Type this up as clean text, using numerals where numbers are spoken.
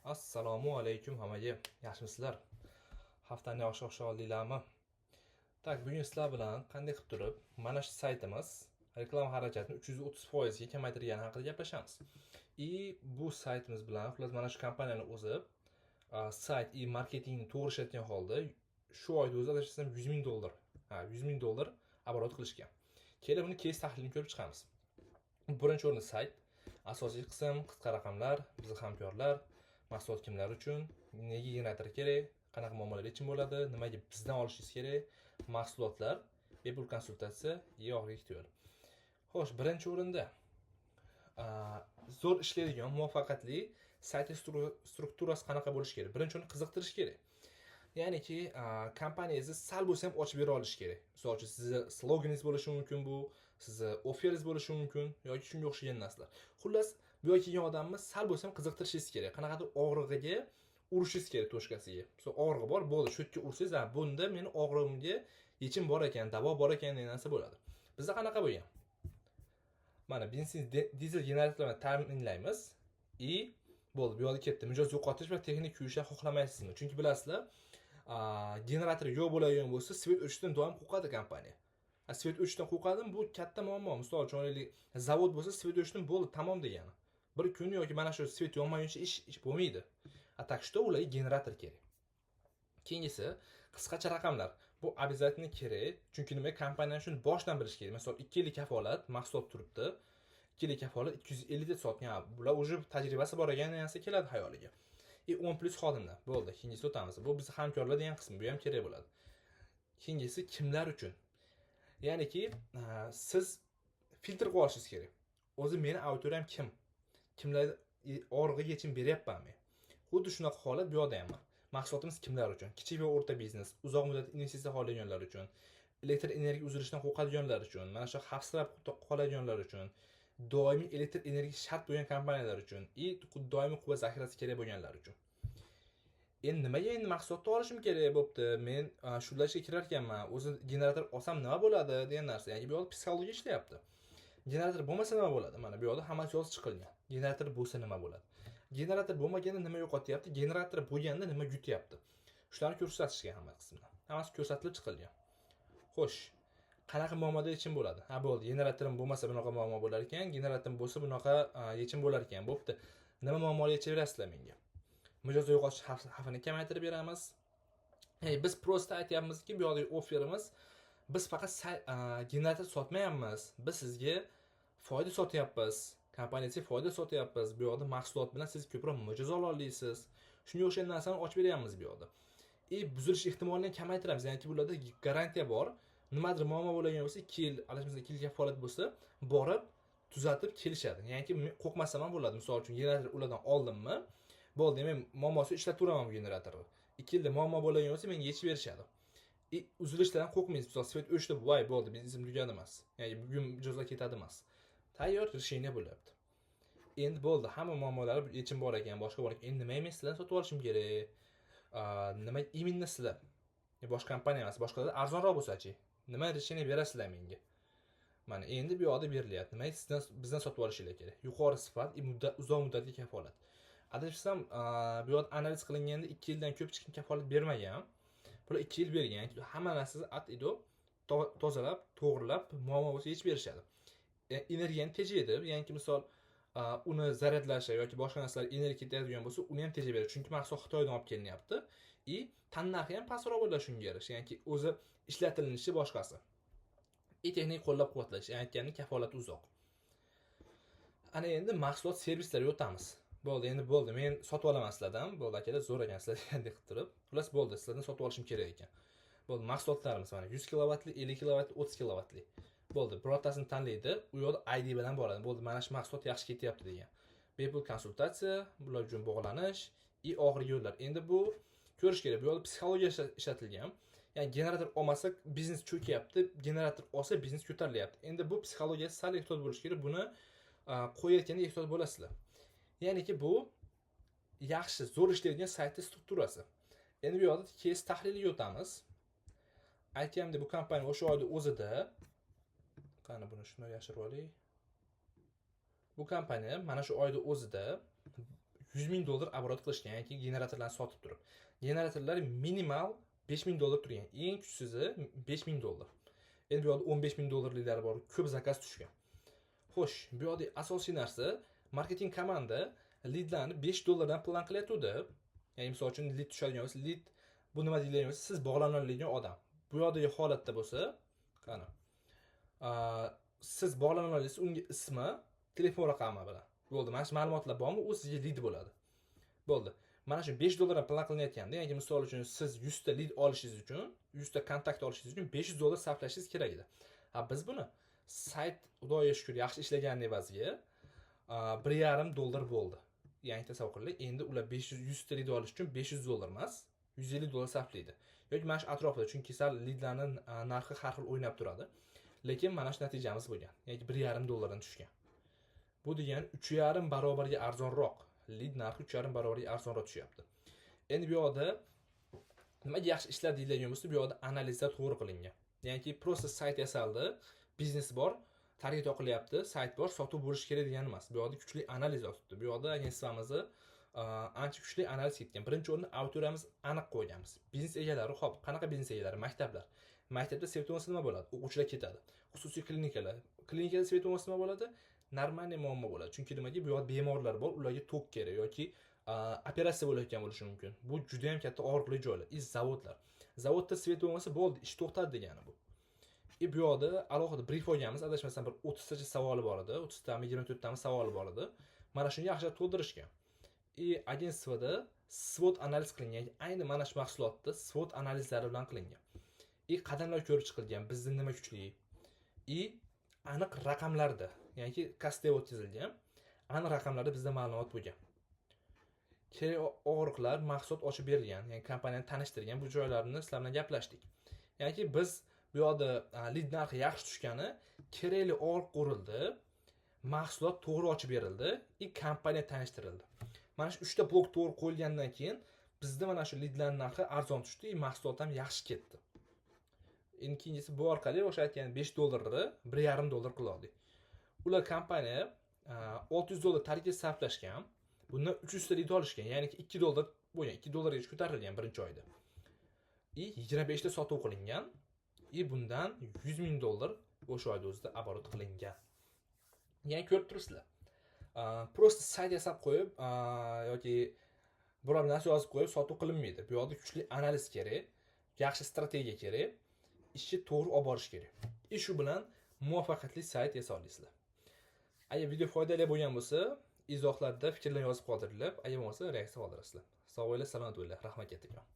Assalomu alaykum hammaga. Yaxshimisizlar? Haftani yaxshi yaxshi oldinglarmi? Так, bugun sizlar bilan qanday qilib turib mana shu saytimiz reklama xarajatini 330% ga kamaytirgani haqida gaplashamiz. И bu saytimiz bilan, xullas, mana shu kompaniyani o'zi sayt и marketingni to'g'ri ishlatgan holda shu oyda o'zi, adashmasam, 100 ming dollar, ha, 100 ming dollar оборот qilishgan. Keling, buni кейс tahlilini ko'rib chiqamiz. Birinchi o'rinda sayt, asosiy qism, qisqa raqamlar, bizni hamkorlar, mahsulot kimlar uchun, nega generator kerak, qanaqa muammolar yechim bo'ladi, nimaga bizdan olishingiz kerak, mahsulotlar, bepul konsultatsiya и oxirgi ikkita yo'l. Xo'sh, birinchi o'rinda zo'r ishlaydigan muvaffaqiyatli sayt strukturasi qanaqa bo'lishi kerak? Birinchi o'rinda qiziqtirish kerak. Ya'niki kompaniyangizni sal bo'lsa ham ochib bera olish kerak. Misol uchun, sizni sloganingiz bo'lishi mumkin, bu sizni oferingiz bo'lishi mumkin yoki shunga o'xshagan narsalar. Xullas, bu yerga kelgan odamni sal bo'lsa ham qiziqtirishingiz kerak. Qanaqadir og'rig'iga urishingiz kerak, точка siga. Misol, og'rig'i bor, bo'ldi, shu yerga ursangiz, ha, bunda meni og'rig'imga yechim bor ekan, davo bor ekan degan narsa bo'ladi. Bizda qanaqa bo'lgan? Mana, benzin, dizel generatorlar bilan ta'minlaymiz и bo'ldi, bu yoqda ketdi. Mijoz yo'qotish va texnik kuyishni xohlamaysizmi? Chunki bilasizlar, generator yo'q bo'ladigan bo'lsa, свет o'chishdan doim qo'rqadi kompaniya. Свет o'chishdan qo'rqadimi? Bu katta muammo. Misol uchun, olaylik, zavod bo'lsa, свет o'chdim, bo'ldi, tamom degani. Bir kun yoki mana shu свет yonmaguncha ish bo'lmaydi. А так что ularga generator kerak. Keyingisi qisqacha raqamlar. Bu обязательно kerak, chunki nima, kompaniyani shuni boshidan bilish kerak. Misol, 2 yillik kafolat mahsulot turibdi. 2 yillik kafolat, 250 ta sotgan. Bular уже tajribasi bor ekan narsa keladi xayoliga. И 10 плюс xodimlar. Bo'ldi, keyingisi o'tamiz. Bu bizni hamkorlar degan qism, bu ham kerak bo'ladi. Keyingisi kimlar uchun? Ya'niki siz filtr qilib olishingiz kerak. O'zi meni auditoriyam kim? Kimlar og'rig'iga yechim beryapman men? Xuddi shunaqa holat bu yoqda ham bor. Mahsulotimiz kimlar uchun? Kichik va o'rta biznes, uzoq muddatli investitsiya xohlaganlar uchun, elektr energiya uzilishidan qo'rqadiganlar uchun, mana shu xavfsirab qoladiganlar uchun, doimiy elektr energiya shart bo'lgan kompaniyalar uchun и doimiy quvvat zaxirasi kerak bo'lganlar uchun. Endi nimaga endi mahsulotni olishim kerak bo'pti? Men shular ichiga kirar ekanman, o'zi generator olsam nima bo'ladi degan narsa. Ya'ni bu yoqda psixologiya ishlayapti. Generator bo'lmasa nima bo'ladi? Mana bu yoqda hammasi yozib chiqilgan. Generator bo'lsa nima bo'ladi? Generator bo'lmaganda nima yo'qotyapti? Generator bo'lganda nima yutyapti? Shularni ko'rsatishgan hamma qismida. Hammasi ko'rsatilib chiqilgan. Xo'sh, qanaqa muammoda yechim bo'ladi? Ha, bo'ldi, generatorim bo'lmasa bunaqa muammo bo'lar ekan, generatorim bo'lsa bunaqa yechim bo'lar ekan. Bo'pti. Nima muammoni yechib berasizlar menga? Mijoz yo'qotish xavfini kamaytirib beramiz. Hey, biz просто aytyapmizki, bu yoqdagi oferimiz, biz faqat generator sotmayapmiz. Biz sizga foyda sotyapmiz. Kompaniyasiga foyda sotyapmiz. Bu yoqda mahsulot bilan siz ko'proq mijoz ola olasiz. Shunga o'xshagan narsani ochib beryapmiz bu yoqda. И buzilish ehtimolini ham kamaytiramiz. Ya'ni bularda garantiya bor. Nimadir muammo bo'ladigan bo'lsa, 2 yil, adashmasam, 2 yil kafolat bo'lsa, borib tuzatib kelishadi. Ya'ni men qo'rqmasam ham bo'ladi. Misol uchun, generator ulardan oldimmi, bo'ldi, men muammosi ishlataveraman bu generatorni. 2 yilda muammo bo'ladigan bo'lsa, menga yechib berishadi. И uzilishlardan qo'rqmaysiz. Misol, свет o'chdi, voy, bo'ldi, biznesim tugadi emas. Ya'ni bugun mijozlar ketadi emas. Tayyor решение bo'lyapti. Endi bo'ldi, hamma muammolar yechim bor ekan, boshqa bor ekan. Endi nimaga men sizlardan sotib olishim kerak? Nima именно sizlar? Boshqa kompaniya emas, boshqalarda arzonroq bo'lsa-chi? Nima решение berasizlar menga? Mana endi bu yoqda berilyapti. Nimaga sizdan, bizdan sotib olishinglar kerak? Yuqori sifat, muddat, uzoq muddatli kafolat. Adashmasam, bu yoqda analiz qilinganda 2 yildan ko'p hech kim kafolat bermagan. Bular 2 yil bergan. Hamma narsasi от и до tozalab, to'g'rilab, muammo bo'lsa yechib berishadi. Energiyani tejaydi. Ya'ni misol, uni zaryadlashi yoki boshqa narsalar energiya ketadigan bo'lsa, uni ham tejab beradi, chunki mahsulot Xitoydan olib kelinyapti и tannarxi ham pastroq bo'ladi shunga yarasha, ya'ni o'zi ishlatilinishi boshqasi и texnik qo'llab quvvatlash, ya'ni aytganimdek, kafolati uzoq. Ana endi mahsulot, servislarga o'tamiz. Bo'ldi, endi bo'ldi, men sotib olaman sizlardan. Bo'ldi, akalar, zo'r ekansizlar degandek qilib turib, xullas, bo'ldi, sizlardan sotib olishim kerak ekan. Bo'ldi, mahsulotlarimiz mana 100 kilovatli, 50 kilovatli, 30 kilovatli. Bo'ldi, birortasini tanlaydi, u yoqda ID bilan boradi. Bo'ldi, mana shu mahsulot yaxshi ketyapti degan. Bepul konsultatsiya, bular uchun bog'lanish и oxirgi yo'llar. Endi bu ko'rish kerak, bu yoqda psixologiya ishlatilgan. Ya'ni generator olmasa, biznes cho'kyapti, generator olsa, biznes ko'tarilyapti. Endi bu psixologiyasi sal ehtiyot bo'lish kerak, buni qo'yayotganda ehtiyot bo'lasizlar. Ya'niki bu yaxshi, zo'r ishlaydigan saytni strukturasi. Endi bu yoqda кейс tahliliga o'tamiz. Aytganimdek, bu kompaniya o'sha oyda o'zida, qani, buni shunday yashirib olay, bu kompaniya mana shu oyda o'zida 100 000 dollar оборот qilishgan, ya'ni generatorlarni sotib turib. Generatorlar minimal 5000 dollar turgan, eng kuchsizi 5000 dollar. Endi bu yoqda 15 000 dollarliklari bor, ko'p заказ tushgan. Xo'sh, bu yoqda asosiy narsa, marketing komanda lidlarni 5 dollardan plan qilayotgandi. Ya'ni, misol uchun, lid tushadigan bo'lsa, lid bu nima deyilgan bo'lsa, siz bog'lana oladigan odam. Bu yoqdagi holatda bo'lsa, qani, siz bog'lana olasiz unga ismi, telefon raqami bilan. Bo'ldi, mana shu ma'lumotlar bormi, u sizga lid bo'ladi. Bo'ldi. Mana shu 5 dollardan plan qilinayotganda, ya'ni misol uchun, siz 100 ta lid olishingiz uchun, 100 ta kontakt olishingiz uchun 500 dollar sarflashingiz kerak edi. Ha, biz buni sayt, xudoga shukur, yaxshi ishlagani evaziga 1,5 dollar bo'ldi. Ya'ni tasavvur qilinglar, endi ular 500, 100 ta lid olish uchun 500 dollar emas, 150 dollar sarflaydi yoki mana shu atrofida, chunki sal lidlarni narxi har xil o'ynab turadi. Lekin mana shu natijamiz bo'lgan, ya'ni 1,5 dollardan tushgan. Bu degani 3,5 barobarga arzonroq, lid narxi 3,5 barobarga arzonroq tushyapti. Endi bu yoqda nimaga yaxshi ishladi deyiladigan bo'lsa, bu yoqda analizlar to'g'ri qilingan. Ya'niki просто sayt yasaldi, biznes bor, target yoqilyapti, sayt bor, sotuv bo'lishi kerak degani emas. Bu yoqda kuchli analiz yotibdi. Bu yoqda agentствоmizni ancha kuchli analiz ketgan. Birinchi o'rinda auditoriyamiz aniq qo'yganmiz, biznes egalari. Ho'p, qanaqa biznes egalari? Maktablar. Maktabda свет bo'lmasa nima bo'ladi? O'quvchilar ketadi. Xususiy klinikalar. Klinikada свет bo'lmasa nima bo'ladi? Нормальный muammo bo'ladi, chunki nimaga? Bu yoqda bemorlar bor, ularga tok kerak yoki operatsiya bo'layotgan bo'lishi mumkin. Bu juda yam katta og'riqli joylar. И zavodlar. Zavodda свет bo'lmasa, bo'ldi, ish to'xtadi degani bu. И bu yoqda alohida brif olganmiz, adashmasam, bir 30 tacha savoli bor edi, 30 tami, 24 tami savoli bor edi. Mana shuni yaxshilab to'ldirishgan. И агентство da SWOT analiz qilingan, ayni mana shu mahsulotni SWOT analizlari bilan qilingan. И qadamlar ko'rib chiqilgan, bizda nima kuchli, и aniq raqamlarda, ya'ni кастдев o'tkazilgan, aniq raqamlarda bizda ma'lumot bo'lgan. Kerak og'riqlar, mahsulot ochib berilgan, ya'ni kompaniyani tanishtirgan, bu joylarini sizlar bilan gaplashdik. Ya'ni biz bu yoqda lid narxi yaxshi tushgani, kerakli og'riq ko'rildi, mahsulot to'g'ri ochib berildi и kompaniya tanishtirildi. Mana shu uchta blok to'g'ri qo'yilgandan keyin bizda mana shu lidlarni narxi arzon tushdi и mahsulot ham yaxshi ketdi. Endi keyingisi, bu orqali o'sha aytgan 5 dollarni 1,5 dollar qila oldik. Ular, kompaniya 600 dollar target sarflashgan, bundan 300 ta lid olishgan, ya'ni 2 dollar bo'lgan, 2 dollargacha ko'tarilgan birinchi oyda. И 25 ta sotuv qilingan и bundan 100 000 dollar o'sha oyda o'zida оборот qilingan. Ya'ni ko'rib turibsizlar, просто sayt yasab qo'yib yoki biror narsa yozib qo'yib sotuv qilinmaydi. Bu yoqda kuchli analiz kerak, yaxshi strategiya kerak, ishni to'g'ri olib borish kerak и shu bilan muvaffaqiyatli sayt yasa olasizlar. Agar video foydali bo'lgan bo'lsa, izohlarda fikrlar yozib qoldiringlar, agar bo'lmasa, reaksiya qoldirasizlar. Sog' bo'linglar, salomat bo'linglar, rahmat kattakon.